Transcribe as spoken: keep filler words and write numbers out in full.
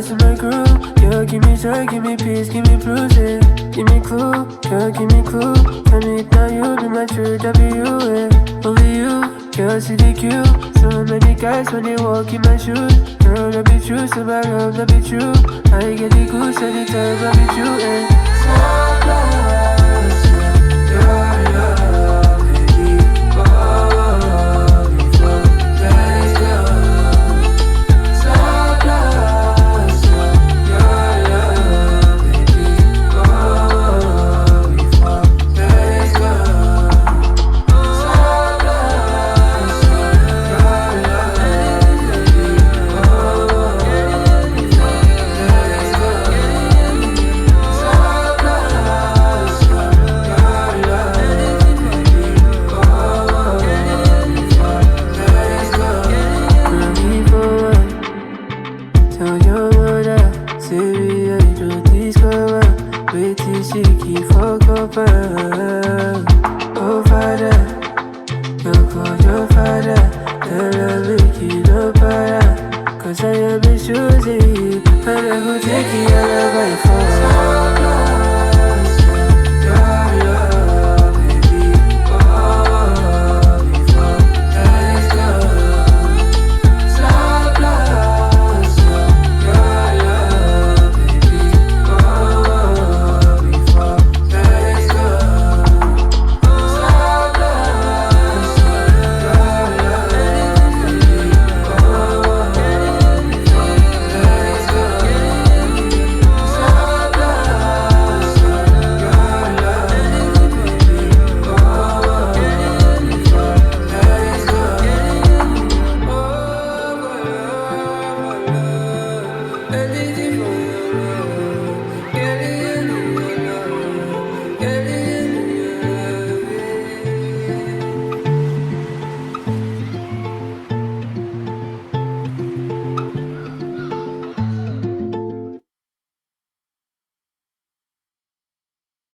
To my crew, girl, give me joy, give me peace, give me blues, eh. Give me clue, girl, give me clue. Tell me now you be my true W, eh. Only you, girl, see the queue. So many guys when they walk in my shoes. Girl, no be true, so my love, no be true. I get the goose anytime I be true, eh. So